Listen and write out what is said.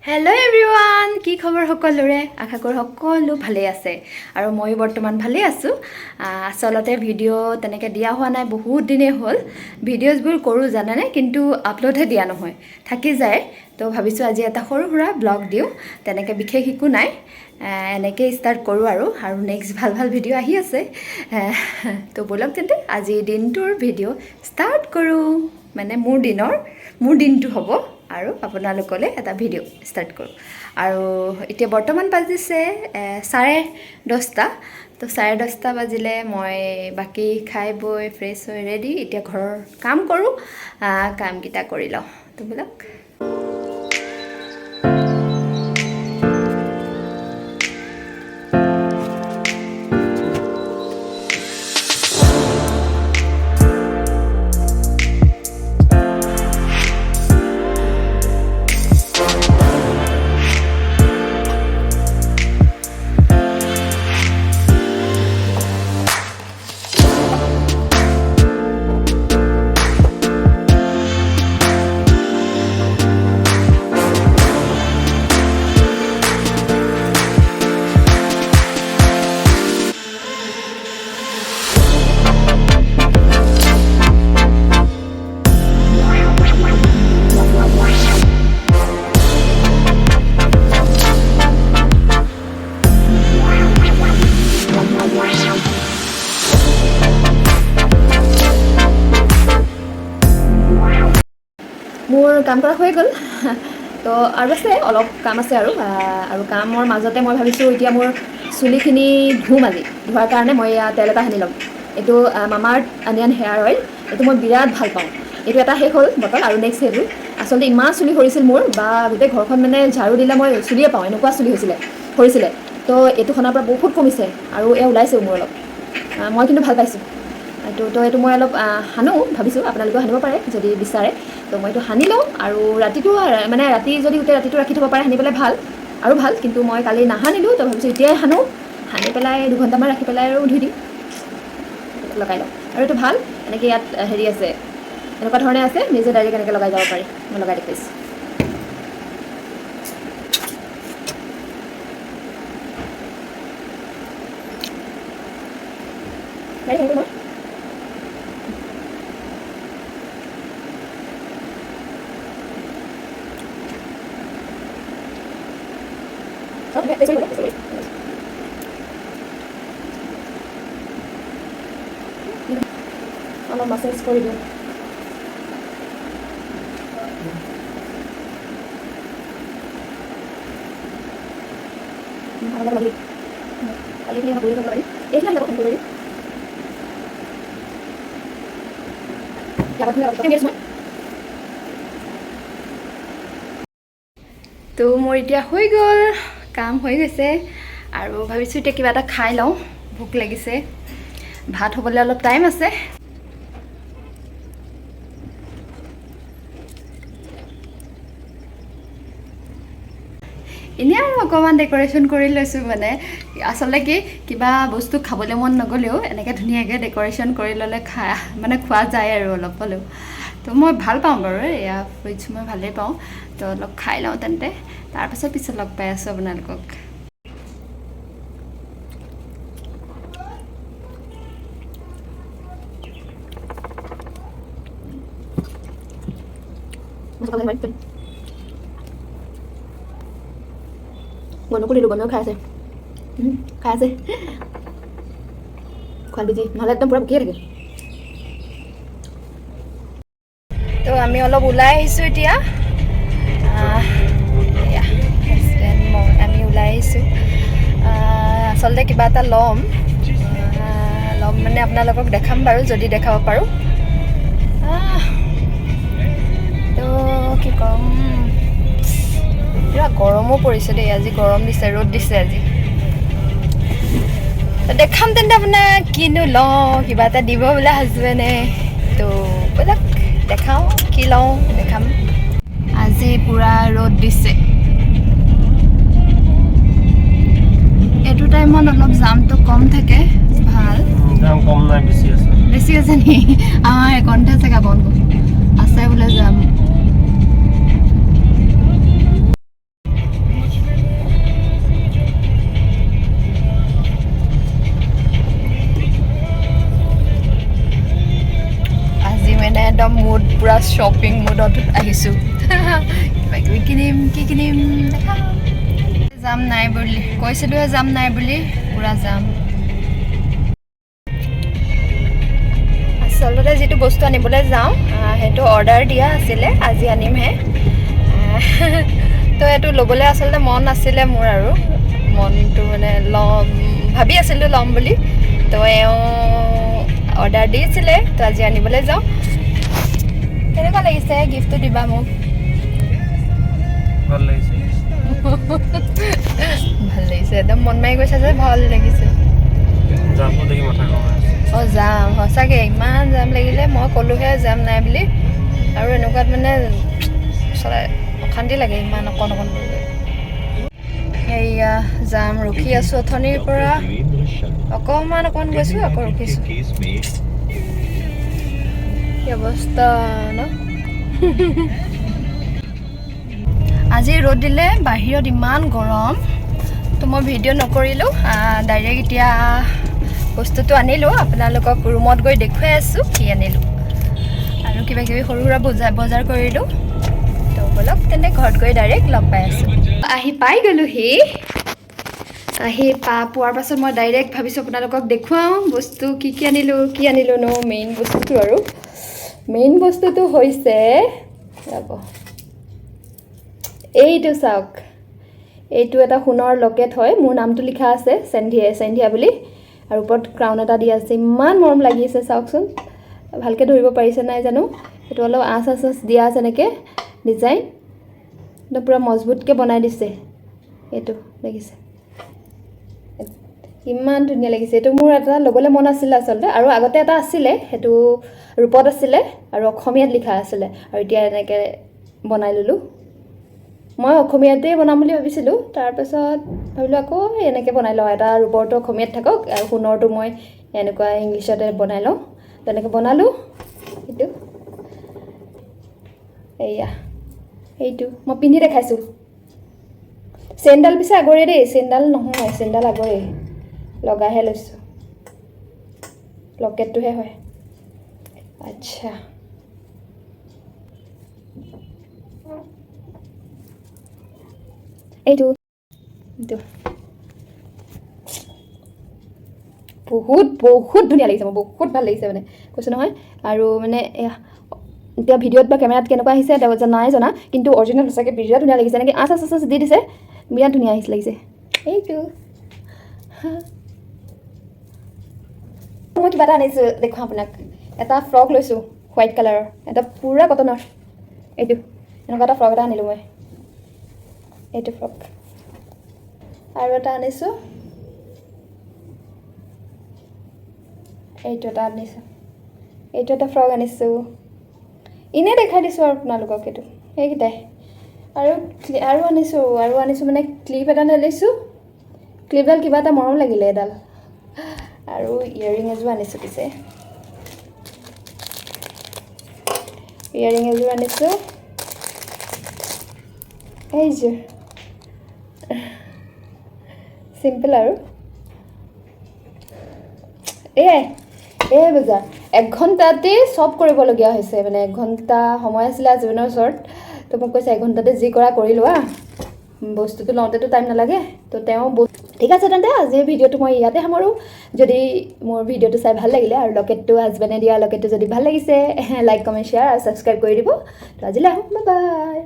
Hello' everyone, কি খবৰ সকলোৰে? আশা কৰোঁ সকলো ভালেই আছে আৰু ময়ো বৰ্তমান ভালেই আছোঁ। আচলতে ভিডিঅ' তেনেকৈ দিয়া হোৱা নাই, বহুত দিনেই হ'ল। ভিডিঅ'জবোৰ কৰোঁ জানেনে, কিন্তু আপলোডহে দিয়া নহয়, থাকি যায়। তো ভাবিছোঁ আজি এটা সৰু সুৰা ব্লগ দিওঁ। তেনেকৈ বিশেষ একো নাই, এনেকেই ষ্টাৰ্ট কৰোঁ আৰু আৰু নেক্সট ভাল ভাল ভিডিঅ' আহি আছে। তো ব'লক তেন্তে, আজি দিনটোৰ ভিডিঅ' ষ্টাৰ্ট কৰোঁ। মানে মোৰ দিনটো হ'ব আৰু আপোনালোকলৈ এটা ভিডিঅ' ষ্টাৰ্ট কৰোঁ। আৰু এতিয়া বৰ্তমান বাজিছে 10:30। তো 10:30 বাজিলে, মই বাকী খাই বৈ ফ্ৰেছ হৈ ৰেডি। এতিয়া ঘৰৰ কাম কৰোঁ, কামকেইটা কৰি লওঁ। তো ব'লক। মোৰ কাম কৰা হৈ গ'ল। তো আৰু আছে, অলপ কাম আছে আৰু কামৰ মাজতে মই ভাবিছোঁ এতিয়া মোৰ চুলিখিনি ধুম আজি। ধোৱাৰ কাৰণে মই এয়া তেল এটা সানি ল'ম। এইটো মামাআৰ্থ অনিয়ন হেয়াৰ অইল। এইটো মই বিৰাট ভাল পাওঁ। এইটো এটা শেষ হ'ল বটল আৰু নেক্সট সেইটো। আচলতে ইমান চুলি সৰিছিল মোৰ, বা গোটেই ঘৰখন মানে ঝাৰু দিলে মই চুলিয়ে পাওঁ, এনেকুৱা চুলি হৈছিলে, সৰিছিলে। তো এইটো সনাৰ পৰা বহুত কমিছে আৰু এয়া ওলাইছেও মোৰ অলপ। মই কিন্তু ভাল পাইছোঁ এইটো। তো এইটো মই অলপ সানো ভাবিছোঁ, আপোনালোকেও সানিব পাৰে যদি বিচাৰে। তো মই এইটো সানি লওঁ আৰু ৰাতিটো, মানে ৰাতি যদি গোটেই ৰাতিটো ৰাখি থ'ব পাৰে সানি পেলাই ভাল আৰু ভাল। কিন্তু মই কালি নাসানিলোঁ, তো ভাবিছোঁ এতিয়াই সানো। সানি পেলাই 2 ঘণ্টামান ৰাখি পেলাই আৰু ধুই দিম। লগাই লওঁ আৰু এইটো ভাল। এনেকৈ ইয়াত হেৰি আছে, এনেকুৱা ধৰণে আছে, নিজে ডাইৰেক্ট এনেকৈ লগাই যাব পাৰি। মই লগাই দেখুৱাইছোঁ। ডাইৰেক্ট এনেকৈ মই অলপ মাছেজ কৰি দিওঁ। বালিখিনি অলপ গুৰি কৰিব পাৰি। এইখিনি আহি যাব, কৰি দিম। ইয়াৰ আগত মই তো মোৰ এতিয়া হৈ গ'ল, কাম হৈ গৈছে আৰু ভাবিছোঁ এতিয়া কিবা এটা খাই লওঁ, ভোক লাগিছে। ভাত হ'বলৈ অলপ টাইম আছে। এনেই আৰু অকণমান ডেক'ৰেশ্যন কৰি লৈছোঁ। মানে আচলতে কি, কিবা বস্তু খাবলৈ মন নগ'লেও এনেকৈ ধুনীয়াকৈ ডেক'ৰেশ্যন কৰি ল'লে মানে খোৱা যায় আৰু অলপ হ'লেও। তো মই ভাল পাওঁ বাৰু, এয়া ফ্ৰুইটছ মই ভালেই পাওঁ। তো অলপ খাই লওঁ তেন্তে, তাৰপাছত পিছত লগ পাই আছোঁ আপোনালোকক। গণকো দিলোঁ, গণেও খাই আছে, খাই আছে। খোৱাত বিজি, নহ'লে একদম পূৰা বকিয়ে থাকে। তো আমি অলপ ওলাই আহিছোঁ এতিয়া। এয়া হাজবেণ্ড, মই আমি ওলাই আহিছোঁ। আচলতে কিবা এটা ল'ম। ল'ম মানে আপোনালোকক দেখাম বাৰু, যদি দেখাব পাৰোঁ। তো কি ক'ম, পূৰা গৰমো পৰিছে দেই আজি। গৰম দিছে, ৰ'দ দিছে আজি। তো দেখাম তেন্তে আপোনাক কিনো লওঁ। কিবা এটা দিব বোলে হাজবেণ্ডে। তো ব'লক, দেখাওঁ কি লওঁ, দেখাম। আজি পূৰা ৰ'দ দিছে। এইটো টাইমত অলপ জামটো কম থাকে, ভাল। দাম কম নাই, বেছি আছে। বেছি আছে নেকি? আমাৰ এইকণতে চাগে বন্ধ আছে বোলে জাম। পূৰা শ্বপিং মুডত আহিছোঁ। কিবা কিবি কিনিম, কি কিনিম দেখাম। যাম নাই বুলি কৈছিলোঁহে, যাম নাই বুলি, পূৰা যাম। আচলতে যিটো বস্তু আনিবলৈ যাওঁ, সেইটো অৰ্ডাৰ দিয়া আছিলে, আজি আনিমহে। তো এইটো ল'বলৈ আচলতে মন আছিলে মোৰ আৰু মনটো মানে ল'ম ভাবি আছিলোঁ, ল'ম বুলি। তো এওঁ অৰ্ডাৰ দিছিলে, তো আজি আনিবলৈ যাওঁ। কেনেকুৱা লাগিছে গিফ্টটো দিবা মোক? ভাল লাগিছে। ভাল লাগিছে, একদম মন মাৰি গৈছে যে ভাল লাগিছে। জামটো দেখি মাথা গৰম হৈ আছে। অঁ, যাম সঁচাকৈ, ইমান জাম লাগিলে। মই ক'লোহে যাম নাই বুলি। আৰু এনেকুৱাত মানে চলাই অশান্তি লাগে, ইমান অকণ অকণ কৰি গৈ। এইয়া যাম, ৰখি আছোঁ অথনিৰ পৰা। অকণমান অকণমান গৈছোঁ, আকৌ ৰখিছোঁ। কি অৱস্থা ন আজি! ৰ'দ দিলে, বাহিৰত ইমান গৰম, তো মই ভিডিঅ' নকৰিলোঁ। ডাইৰেক্ট এতিয়া বস্তুটো আনিলোঁ, আপোনালোকক ৰুমত গৈ দেখুৱাই আছোঁ কি আনিলোঁ। আৰু কিবা কিবি সৰু সুৰা বজাৰ কৰিলোঁ। তো ব'লক তেন্তে, ঘৰত গৈ ডাইৰেক্ট লগ পাই আছোঁ। আহি পাই গ'লোহি। আহি পোৱাৰ পাছত মই ডাইৰেক্ট ভাবিছোঁ আপোনালোকক দেখুৱাওঁ বস্তু কি কি আনিলোঁ। কি আনিলোঁ ন, মেইন বস্তুটো আৰু মেইন বস্তুটো হৈছে, ৰ'ব, এইটো চাওক। এইটো এটা সোণৰ লকেট হয়। মোৰ নামটো লিখা আছে চেন্ধিয়া, চেন্ধিয়া বুলি, আৰু ওপৰত ক্ৰাউন এটা দিয়া আছে। ইমান মৰম লাগিছে, চাওকচোন। ভালকৈ ধৰিব পাৰিছে নাই জানো। এইটো অলপ আঁচ আঁচ আঁচ দিয়া আছে এনেকৈ ডিজাইন, একদম পূৰা মজবুতকৈ বনাই দিছে। এইটো দেখিছে, ইমান ধুনীয়া লাগিছে। এইটো মোৰ এটা ল'বলৈ মন আছিলে আচলতে। আৰু আগতে এটা আছিলে, সেইটো ৰূপত আছিলে আৰু অসমীয়াত লিখা আছিলে। আৰু এতিয়া এনেকৈ বনাই ল'লোঁ। মই অসমীয়াতেই বনাম বুলি ভাবিছিলোঁ, তাৰপাছত ভাবিলোঁ আকৌ এনেকৈ বনাই লওঁ। এটা ৰূপৰটো অসমীয়াত থাকক আৰু সোণৰটো মই এনেকুৱা ইংলিছতে বনাই লওঁ। তেনেকৈ বনালোঁ এইটো। এয়া এইটো মই পিন্ধি দেখাইছোঁ। চেইনডাল পিছে আগৰে দেই, চেইনডাল নহয়, চেইনডাল আগৰে, লগাইহে লৈছোঁ। লকেটটোহে হয়। আচ্ছা, এইটো এইটো বহুত বহুত ধুনীয়া লাগিছে। মোৰ বহুত ভাল লাগিছে, মানে কৈছোঁ নহয়। আৰু মানে এয়া এতিয়া ভিডিঅ'ত বা কেমেৰাত কেনেকুৱা আহিছে তেওঁ নাই জনা, কিন্তু অৰিজিনেল সঁচাকৈ বিৰাট ধুনীয়া লাগিছে। এনেকৈ আঁচ আঁচ আঁচ দি দিছে, বিৰাট ধুনীয়া আহিছে, লাগিছে। এইটো মই কিবা এটা আনিছোঁ, দেখুৱাওঁ আপোনাক। এটা ফ্ৰক লৈছোঁ, হোৱাইট কালাৰৰ এটা, পূৰা কটনৰ। এইটো এনেকুৱা এটা ফ্ৰক এটা আনিলোঁ মই, এইটো ফ্ৰক। আৰু এটা আনিছোঁ, এইটো এটা আনিছোঁ, এইটো এটা ফ্ৰক আনিছোঁ। এনেই দেখাই দিছোঁ আৰু আপোনালোকক এইটো। সেইকেইটাই আৰু আৰু আনিছোঁ, আৰু আনিছোঁ মানে ক্লিপ এটা আনিছোঁ। ক্লিপডাল কিবা এটা মৰম লাগিলে এডাল। আৰু ইয়েৰিং এযোৰ আনিছোঁ পিছে, ইয়েৰিং এযোৰ আনিছোঁ, এইযোৰ চিম্পল। আৰু এয়াই, এয়াই বজাৰ। এঘণ্টাতেই চব কৰিবলগীয়া হৈছে। মানে এঘণ্টা সময় আছিলে হাজবেণ্ডৰ ওচৰত, তো মোক কৈছে এঘণ্টাতে যি কৰা কৰি লোৱা, বস্তুটো লওঁতেতো টাইম নালাগে। তো তেওঁ ঠিক আছে তেন্তে, আজিৰ ভিডিঅ'টো মই ইয়াতে সামৰোঁ। যদি মোৰ ভিডিঅ'টো চাই ভাল লাগিলে আৰু লকেটটো, হাজবেণ্ডে দিয়া লকেটটো যদি ভাল লাগিছে, লাইক, কমেণ্ট, শ্বেয়াৰ আৰু ছাবস্ক্ৰাইব কৰি দিব। তো আজিলৈ আহোঁ, বাই বাই।